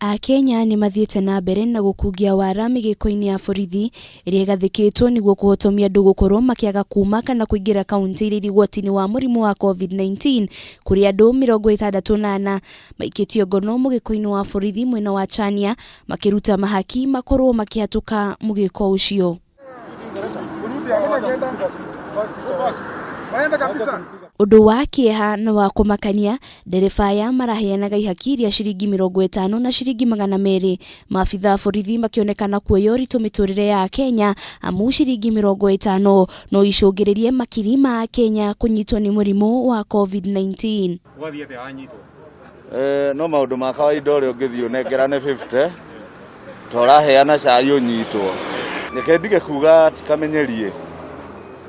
Akenya nĩ mathiĩte na mbere na gũkungia wara mĩgĩko-inĩ ya borithi ĩrĩa ĩgathĩkĩtwo nĩguo kũhotomia andũ gũkorwo makĩaga kuma kana kũingĩra kaunti iria irĩ ũgwati-inĩ wa mũrimũ wa Covid-19 kũrĩa andũ 64 maikĩtio ngono mũgĩko-inĩ wa borithi mwena wa Chania makĩruta mahaki makorwo makĩhatũka mũgĩko ũcio. Ũndũ wa kĩeha na wa kũmakania, ndereba aya maraheanaga ihaki rĩa ciringi 50 na ciringi 200, maabitha a borithi makĩonekana kuoya ũritũ mĩtũrĩre ya Akenya amu ciringi 50 no icũngĩrĩrie makiri ma Akenya kũnyitwo nĩ mũrimũ wa Covid-19. Gwathiĩ atĩa wanyitwo? Eh, no maũndũ ma kawaida ũrĩa ũngĩthiĩ ũnengerane 50 ta ũraheana cai ũnyitwo. Reke ndige kuga tikamenyerie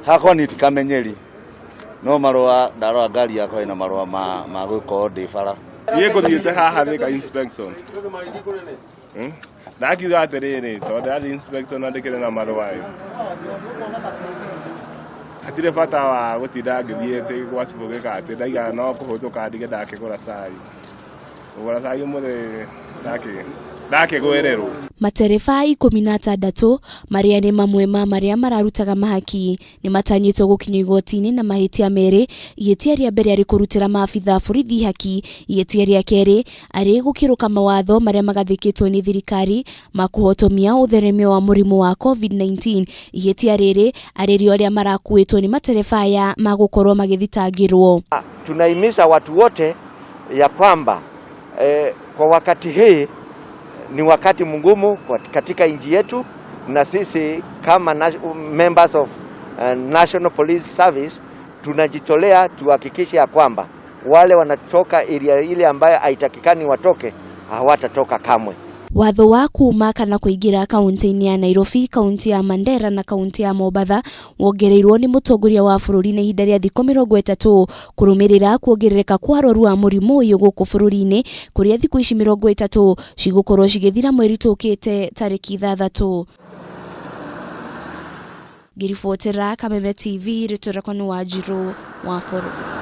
hakwa ni tikamenyeri no marũa ndarora ngari yakwa ĩna marũa ma, ma gũkorwo ndĩ bara. Niĩ ngũthiĩte haha Thika inspection. Ndakiuga atĩrĩrĩ, tondũ ndĩrathiĩ inspection na ndĩkĩrĩ na marũa ĩ, hatirĩ bata wa gũtinda ngĩthiĩ atĩ gwa cibũ gĩka atĩ, ndaiga no kũhũtũka ndige ndakĩgũra cai. Kũgũra cai ũmũthĩ ndakĩgwĩrĩrwo. Matereba 16 marĩa nĩ mamwe ma marĩa mararutaga mahaki nĩ matanyĩtwo gũkinyio igoti-inĩ na mahĩtia merĩ, ihĩtia rĩa mbere arĩ kũrutĩra maabitha a borithi ihaki, ihĩtia rĩa kerĩ arĩ gũkĩrũka mawatho marĩa magathĩkĩtwo nĩ thirikari ma kũhotomia ũtheremia wa mũrimũ wa Covid-19, ihĩtia rĩrĩ arĩ rĩo arĩa marakuĩtwo nĩ matereba aya magũkorwo magĩthitangĩrwo. Tunahimiza watu wote ya kwamba kwa wakati hii ni wakati mgumu katika nchi yetu, na sisi kama members of National Police Service tunajitolea tuhakikishe ya kwamba wale wanatoka area ile ambayo haitakikani watoke hawatatoka kamwe. Watho wa kuma kana kũingĩra kaunti-inĩ ya Nairobi, kaunti ya Mandera na kaunti ya Mombatha wongereirwo nĩ mũtongoria wa bũrũri na ihinda rĩa thikũ 30 kũrũmĩrĩra kuongerereka kwa arwaru a mũrimũ ũyũ gũkũ bũrũri-inĩ kũrĩa thikũ ici 30 cigũkorwo cigĩthira mweri tũkĩte tarĩki 6. Ngĩribotera Kameme TV, rĩtwa rĩakwa nĩ Wanjirũ wa Bũrũri.